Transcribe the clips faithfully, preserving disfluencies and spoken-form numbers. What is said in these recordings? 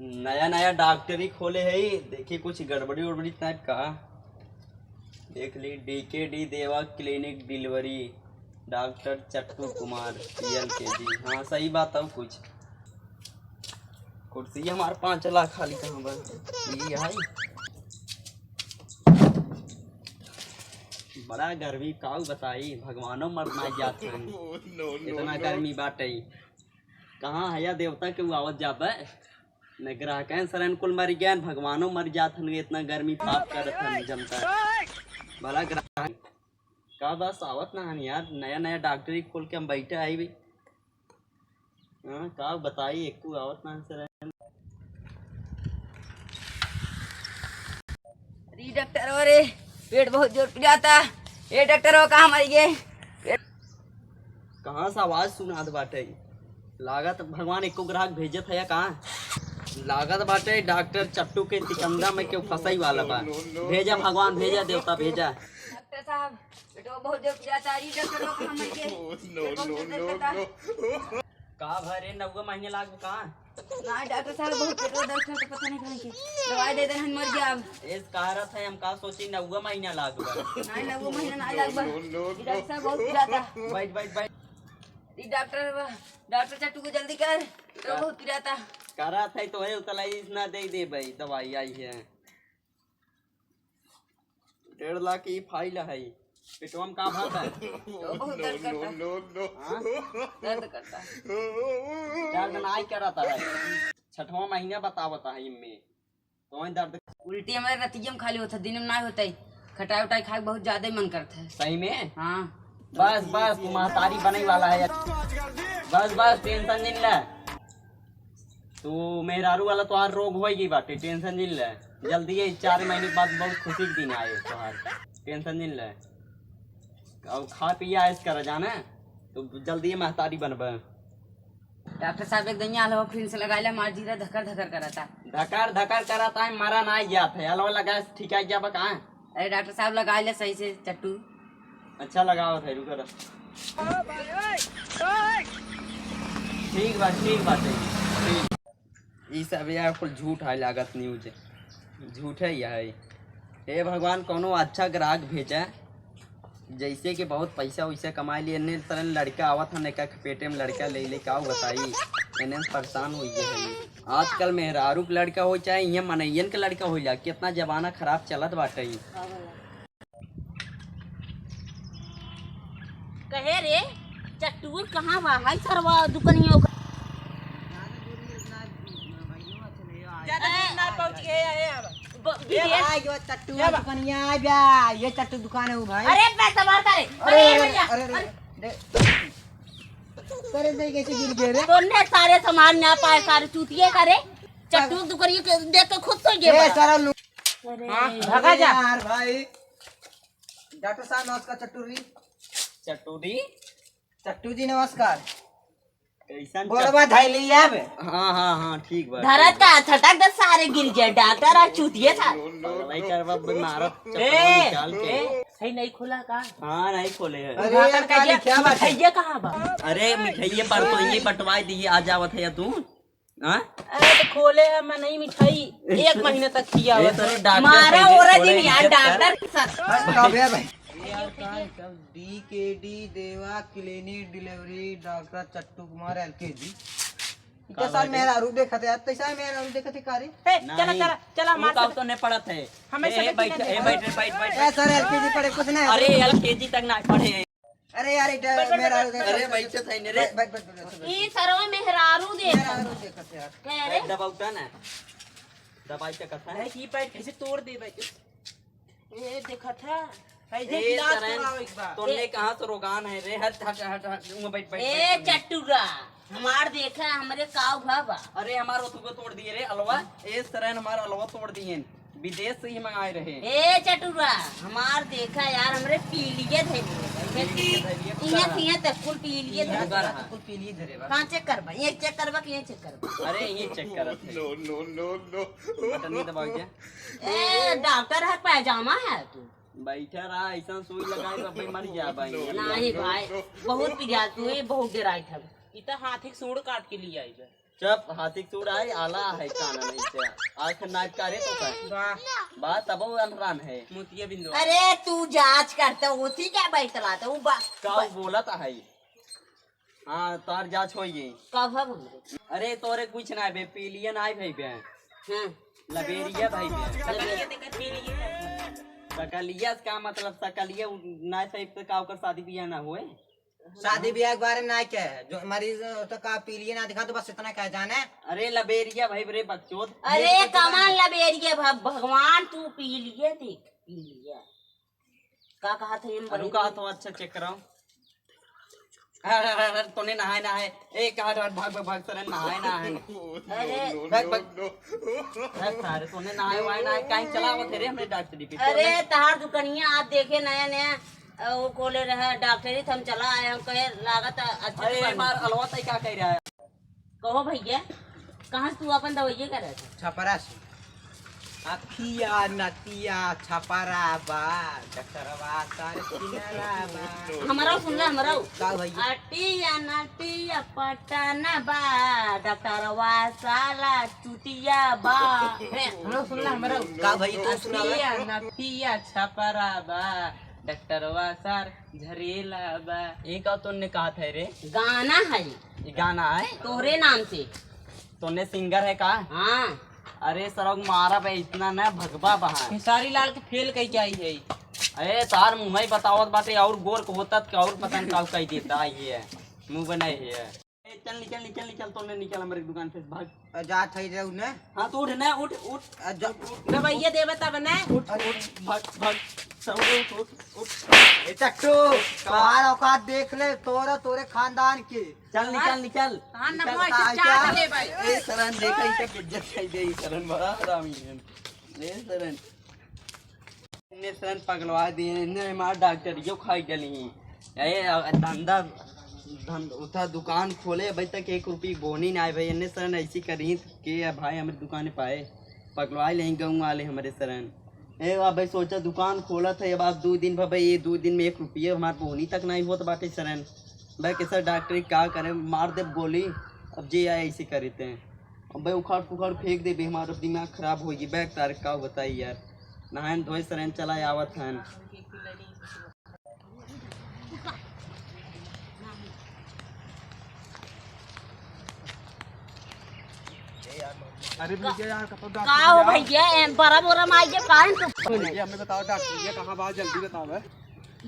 नया नया डॉक्टरी खोले है, देखी कुछ गड़बड़ी उड़बड़ी टाइप का। देख ली, डीकेडी देवा क्लिनिक डिलीवरी, डॉक्टर चट्टू कुमार, एलकेजी। हाँ, सही बात है कुछ। कुर्सी हमार पाँच लाख खाली कहाँ बा? ई है। बड़ा गर्मी, काऊ बताई, भगवानो मर ना जात हन। इतना गर्मी बाटे। कहाँ हया देवता के उ आवत जाबे? न ग्राहकन सरन कुल मर गयन, भगवानो मर जात हन, इतना गर्मी पाप करत हन जनता। भला ग्राहक का बस आवत ना हन यार, नया नया डॉक्टरी खोल के हम बैठे आई भी। हाँ, का बताई, एको आवत ना हन सरन। अरे डॉक्टर, अरे पेट बहुत जोर पिराता। ए डॉक्टर, वो कहाँ मर गए? कहाँ से आवाज सुनात बाटे? लागत भगवान एको ग्राहक भेजत है या का? लागत बाटे डॉक्टर चट्टू के तिकंदा में केहू फंसाई वाला बा। भेजा भगवान, भेजा देवता, भेजा। डॉक्टर साहब, पेटवा बहुत जोर पिराता। अरे डॉक्टर, वो कहाँ मर गए? पेट बहुत जोर दर्द करता। का भरे नौवा महीने लागू का? ना डॉक्टर साहब, बहुत पेटवा दर्द करता, पता नहीं कहाँ के। दवाई दे देना, हम मर जाब। एस कहा रहा था, हम का सोची नौवा महीना लागू बा। ना, नौवा महीना ना लागू बा। ई डॉक्टर साहब बहुत पिराता। बैठ, बैठ, बैठ। ई डॉक्टर बा, डॉक्टर चट्टू को जल्दी कर, तो का? बहुत पिराता। करा था तो है उतला इस ना दे दे भाई, दवाई आई है। डेढ़ लाख की फाइल है, पेटवा में का भात है? तो बहुत दर्द करता। हाँ? दर्द करता। दर्द नाई करता है, छठवां महीना बतावता है इनमें, तो वहीं दर्द। उल्टी हमारे रतिया में खाली होता, दिन में नाई होता है। खटाई उटाई खाए के बहुत ज्यादा ही मन करता है। सही में? हाँ। बस बस, तू महतारी बने वाला है। बस बस, टेंशन जिन ले। तू मेहरारू वाला तोहार रोग होई गई बाटे, टेंशन जिन ले। जल्दी ये चार महीने के बाद बहुत खुशी के दिन आए तोहार, टेंशन जिन ले। अब खा पिया ऐश कर जाना, तो जल्दी ये महतारी बनबे। डॉक्टर साहब, एक दइया हलवा फिर से लगाइला, हमार जीरा धकर धकर करता। धकर धकर करता है, मरा ना जात है, हलवा लगा ठीक आ जाबा का? अरे डॉक्टर साहब, लगाइला सही से चट्टू। अच्छा लगावत है, रुको रह। ठीक बा, ठीक बा, ठीक। ई सब यार कुल झूठ है, लागत न्यूज झूठ है यह है। हे भगवान, कोनो अच्छा ग्राहक भेजा, जैसे कि बहुत पैसा वैसा कमाए लिए। एने तरह लड़का आवत हन, एक पेटे में लड़का ले ले, का बताई, एने परेशान हुई है। आजकल मेहरारू के लड़का हो चाहे यहाँ मनैयन के लड़का हो जा, कितना जमाना खराब चलत बाटे। कहे रे, चट्टू कहाँ बा? हाय सरवा दुकनिया ओकर। ज्यादा दूर ना पहुँच गए, ये अब। ब-, ये विदेश। भाई, ये चट्टू ये बा। दुकनिया आ बा, ये चट्टू दुकान है वो भाई। अरे, पैसा मारता रे। अरे, अरे, अरे, भैया, अरे, अरे, अरे। दे। करे दे, कैसे गिर गए रे? तोने सारे सामान ना पाए, सारे चूतिए करे। चट्टू दुकनिया के देख के खुश हो गए ए, बा। सारा लो-, अरे। हाँ, भागा जा। यार भाई। डॉक्टर साहब नमस्कार, चट्टू जी। चट्टू जी? चट्टू जी नमस्कार। कैसन गोड़वा चट- धैली अब। हाँ, हाँ, हाँ, ठीक बा, धरत ठीक बा। का छटक दे सारे गिर गए, डॉक्टर आ चूतिए था। पगलाई करवा बे मारत ए, चप्पल निकाल के। ए, है नहीं खोला का? हाँ, नहीं खोले है। अरे, डॉक्टर का क्या, दिया? क्या बात है? मिठाइया कहाँ बा? अरे, मिठाइया पर तो ये बंटवाई दी, आ जावत है तू। हाँ? अरे तो खोले है, मैं नहीं मिठाई एक महीने तक खिया ए, हुआ। तोरे डॉक्टर मारा कहे ओरा खोले दिन यार, इज्जत कर। डॉक्टर के साथ। बस, काफी है भाई। यार, का है सब? डीकेडी देवा क्लिनिक डिलीवरी, डॉक्टर चट्टू कुमार एलकेजी। इतना का साल बात है? मेहरारू देखत है यार, तैसा मेहरारू देखत है का रे? ए, चला, नहीं, चला, चला, वो हमारे का साथ। तो नहीं पढ़त है। हमें ए, सब ए, बैठ, नहीं ए, बैठ, बैठ, बैठ, ए, बैठ। सर, एलकेजी पढ़े कुछ नहीं। अरे, एलकेजी तक ना पढ़े। अरे यार, इधर बैठ, बैठ, मेरा बैठ, उधर बैठ। अरे, बैठ, बैठ, बैठ, बैठ। ई सरवा मेहरारू देख। मेहरारू देखत यार। कह रे? ए, दबावता ना। दबाई के कथा है। नहीं, की बैठ, कैसे तोड़ दे बैठ। ए, देखत है। है, ए, इलाज सरन, कराओ एक बार। तोने ए। कहाँ से रोगान है रे? हट, हट, हट, हट, उहाँ बैठ, बैठ, ए, बैठ, बैठ। चट्टूरा, हमार देखा, हमरे काव भा बा। अरे, हमार ओथुको तोड़ दिए रे, अलवा। ए, सरन, हमार अलवा तोड़ दिए। विदेश से ही मंगाए रहे। ए चटुरा, हमार देखा यार, हमरे पीलिए धइले। पीलिए धइले, इहाँ से इहाँ तक कुल पीलिए धइले। कुल पीलिए धरे बा। कहाँ चेक करबा? ये चेक करबा कि ये चेक करबा? अरे, ये चेक करत है। No, no, no, no। बटन नहीं दबाओ क्या? ए, डॉक्टर है, पैजामा है तू। बैठा रहा, ऐसा सुई लगाए तो भाई मर जा भाई। नहीं भाई, बहुत पिरात तू, ये बहुत डेराइत है। ई त हाथी के सूंड काट के लिए आई बा। चुप, हाथी के सूंड़ आए, आला है कान नहीं से। आँख नाक का रे तो का? बा। बा, तबो अनरान है। मोतिया बिंदु। अरे, तू जाँच करते, उसी का बैठला तो उ बा-, का बा-, बोलत है? हाँ, तोर जाँच होई गई। कब हम? अरे, तोरे कुछ ना बे, पीलिया ना भाई बे। हाँ। लबेरिया भाई बे। लबेरिया। सकलिया से का मतलब, सकलिया उ-, ना सही तो का ओकर शादी बियाह ना होए? शादी बियाह के बारे में ना कहे, जो मरीज तो का पीलिए ना दिखा तो बस इतना कह जाने। अरे लबेरिया भाई रे बकचोद। अरे कमान लबेरिया भ-, भगवान तू पीलिए देख, पीलिए। का कहा था ये अरे बड़ी का तो अच्छा चेक कराओ। अरे, अरे, अरे, तोने नहाए, नहाए। ए, कहा था, भाग, भाग, भाग, सरन, नहाए, नहाए। अरे। भाग, भाग। भाग, सारे, तोने नहाए, वाए, नहाए, कहीं चला आवत है रे, हमरे डॉक्टरी पे। अरे, तोने तहार दुकनिया आप देखे, नया, नया, अ, वो खोले रहे, डॉक्टरी, तो हम चला आए, हम कहे, लागत, अच्छा अरे, दुकान। मार, अलवा तई का कह रहा है? कहो भैया, कहाँ से तू अपन दवाइया करत है? छपरा से। अखिया नतिया छपरा बा, डॉक्टरवा सर किनरा बा। हमरा सुनला, हमरा। का भैया? अटिया नटिया पटना बा, डॉक्टरवा साला चुतिया बा। हे, हमरा सुनला, हमरा। का भैया, तू सुनावा? अटिया नटिया छपरा बा, डॉक्टरवा सर झरेला बा। ये का तोने कहा था रे? गाना है। ये गाना है? तोहरे नाम से। तोने सिंगर है का? हाँ। अरे सरौ मारा बे, इतना न भगबा बहा। खेसारी लाल के फेल कई के आई है। अरे तार मुँह ही बतावत बाटे, और गोर को होतत के और पता न का कई देता है ये। मुँह बनाए है। ए, चल निकल, निकल, निकल, तोने निकल हमरे दुकान से, भाग। अ, जात है रे उन्हें। हाँ, तो उठ ना, उठ, उठ। अ, जा- उठ, उठ, दवाइया उठ। देबे तब ना। उठ, उठ, भाग, भाग। सब उठ, उठ, उठ। ए, चट्टू, का? तोहार औकात देख ले, तोरा, तोरे खानदान के। चल, निकल, निकल। हाँ, निकल, नमो बता, ऐसे ऐसा? चाट ले भाई। ए, सरन, देखा, इनका बेइज्जत कर दे, सरन, बड़ा हरामी है। ए, सरन। इन्ने सरन पगलवा दिए, इन्ने हमार डॉक्टरियो खाई गली। ए, धंधा, धंध-, उठा दुकान खोले, अभी तक एक रुपये बोनी ना आए भाई। इन्ने सरन ऐसी करी के भाई हमरे दुकान पाए, पगलवा ले गाँव वाले हमरे सरन। ए, अब भाई सोचा दुकान खोलत है, अब आप दो दिन भर भाई, ये दो दिन में एक रुपये हमार बोनी तक नहीं होत बाटे सरन। भाई कैसा डॉक्टरी का करे, मार दे गोली, अब जे आए ऐसे करे ते। अबे उखाड़ पुखाड़ फेंक देबे, हमारा दिमाग खराब होई। बैग तार का बताई यार, नहायन धोए सरन चला आवत हन। अरे भैया यार, कपड़ा का हो भैया, ए, बड़ा बोरा में आइए, काहे तो भैया, हमें बताओ डॉक्टर भैया कहाँ बा, जल्दी बताओ बे।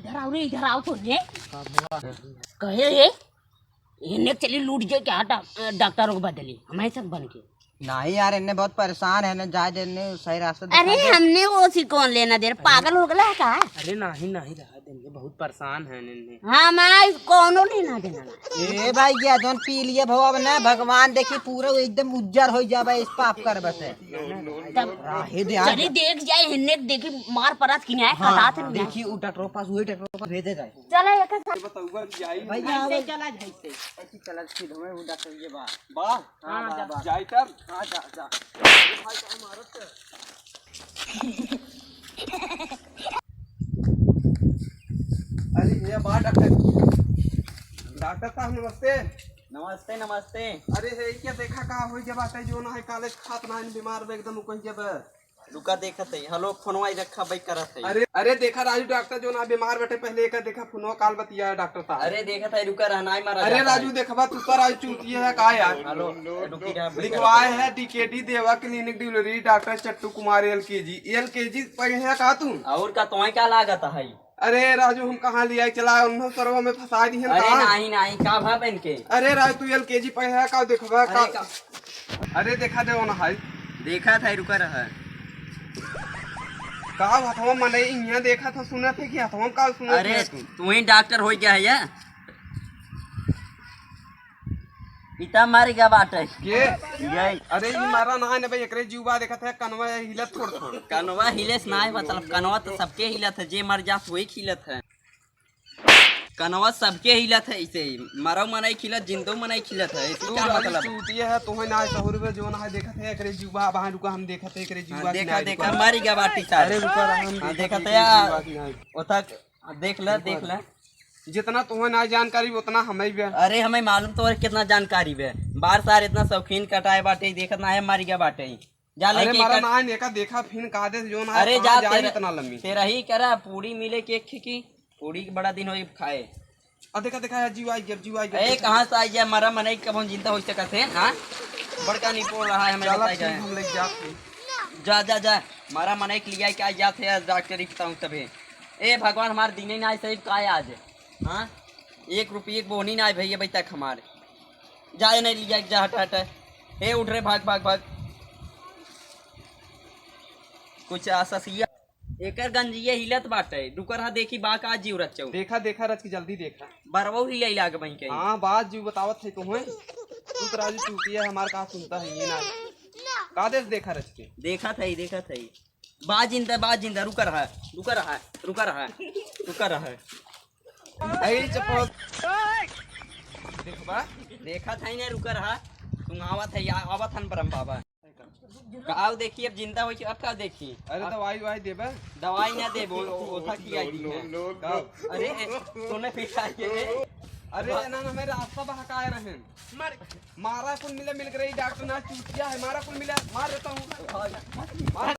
इधर आओ रे, इधर आओ तो ने। कहे हे, इन्हें चली लूट जाए क्या डॉक-, डॉक्टरों को बदली, हमारे सब बन के। नहीं यार, इन्हें बहुत परेशान है, इन्हें जाए दे, इन्हें सही रास्ता दिखा अरे दे। हमने वो सी कौन लेना दे, पागल हो गया है का? अरे नहीं, नहीं, रहा दे, इन्हें बहुत परेशान है इन्हें। हम आज कौनो लेना देना ना। ए भाई, ये जोन पी लिए भवा ना, भगवान देखी पूरा एकदम उज्जर हो जाबे, इस पाप कर बसे। तब राहे दे आज। चली देख जाए, इन्हें देखी मार परत की नहीं, हाँ, पता हाँ, नहीं। देखी उ डॉक्टरों पास, वही डॉक्टरों पास भेजे जाए। चला एक साथ। भैया, ऐसे चला, ऐसे। ऐसे चला, सीधे में वो डॉक्टर ये बा। बा? हाँ, हाँ, बा, जा। बा। जाई तब? हाँ, जा, जा। अरे भाई, कहाँ मारत है? अरे, ये बा डॉक्टर। डॉक्टर साहब, नमस्ते। नमस्ते, नमस्ते। अरे, हे, क्या देखा का होई जब आते जो ना है, कॉलेज खात ना है, बीमार बे एकदम कोई जब। रुका देखत है, हेलो, फोनवा ही रखा, भाई करत है। अरे, अरे देखा राजू, डॉक्टर जो ना बीमार बैठे, पहले एक देखा फोनवा काल बतिया है डॉक्टर साहब। अरे देखत है, रुका रहना है, मारा अरे जाता राजू है। देखबा तू तो राजू चूतिया है का यार? हेलो, रुकी रहा, भाई लिखवाए करत है। है डीकेडी देवा क्लिनिक डिलीवरी डॉक्टर चट्टू कुमार एलकेजी। एलकेजी पढ़े है का तू? और का तुम्हें क्या लागत है? अरे राजू, हम कहाँ लिया चला, उन्हों सरवा में फंसा दी है अरे का? नहीं, नहीं, का भा बन के? अरे राजू, तू एलकेजी पढ़े है का, देखबा का? अरे का? अरे देखा दे, वो ना है। देखा था, रुका रहा। का हथवा मने इहाँ देखा था, सुना थे कि हथवा का सुना अरे, थे तू? तू ही डॉक्टर हो गया है या? इता मारे क्या बात है? ये? यही। अरे, ई मारा ना है ना भाई, एकरे जीवा देखत है, कनवा हिलत थोड़ थोड़। कनवा हिलेस ना है, मतलब, कनवा तो सबके हिलत है, जे मर जात वही हिलत है। कनवा सबके हिलत है, इसे मरौ मनई खिलत, जिंदो मनई खिलत है, इसे तू क्या राजू मतलब? चूतिया है, तोहे ना सहूर में जो ना है, देखत है, एकरे जीवा, बाहर रुका, हम देखत है, एकरे जीवा हाँ, की देखा, ना देखा, रुका। मरी गया बाटी सारे। अरे, रुका रहा, हम हाँ, देखत देखत है, है, यार। जीवा की ना है। ओतक, देख ले, रुका देख ले। रहा। जितना तोहे ना जानकारी, उतना हमें भी है। अरे, हमें मालूम तोहरे कितना जानकारी बे। बार सार इतना शौकीन कटाए बाटे, देखत ना है, मर गया बाटे। जा अरे लेके मारा कर। ना है, नेका देखा फिन का दे, जो ना अरे कहाँ जा जाई तेरा, इतना लम्बी। तेरा ही करा, पूड़ी मिले के एक खिकी, पूड़ी के बड़ा दिन होई खाए। आ देखा, देखा, जीव आई गया, जीव आई गया। ए, कहाँ से आई गया? मरा मनई कबहुँ जिंदा हो सकत है, हाँ? बड़का नहीं बोल रहा है, हमें चला बताई ठीक, जाए। हम लेके जाते हैं। जा, जा, जा, मरा मनई के लिया के आई जात है, आज डॉक्टरी बताऊँ तबे। ए भगवान, हमार दिने ना सही का आज, हाँ? एक रुपये के बोहनी ना आई भैया, अभी तक हमारे। जाए नहीं लिया, जा, हटा, हटा। ए, उठ रे, भाग, भाग, भाग। कुछ आससिया। एकर गंजिया हिलत बाटे। डुकर हा देखी बा का जीव रचऊ। देखा, देखा रच के जल्दी देखा। बरवऊ हिलाई लाग बही कहीं। हाँ, बात जीव बतावत है तो होए। तू तो राजू चूतिया हमार का सुनता है ये ना। का देश देखा रच के? देखत है, देखत है। बा जिंदा, बा जिंदा, रुका रहा, रुका रहा, रुका रहा, रुका रहा। अरे चप्पल। देखबा? देखत है ने, रुका रहा। तुम आवत है, या-, आवत हन ब्रह्म बाबा। का देखी, अब जिंदा होई, अब का देखी? अरे अब दवाई, ववाई देबे? दवाई ना देबो, ओ-, ओथा खिया दी है। का? अरे, ए, तूने पिटाई है रे। अरे ना, ना, मेरे रास्ता बहकाए रहे। मार। मारा कुल मिले, मिल के रही, डॉक्टर ना चूतिया है, मारा कुल मिले, मार देता हूँ। मार।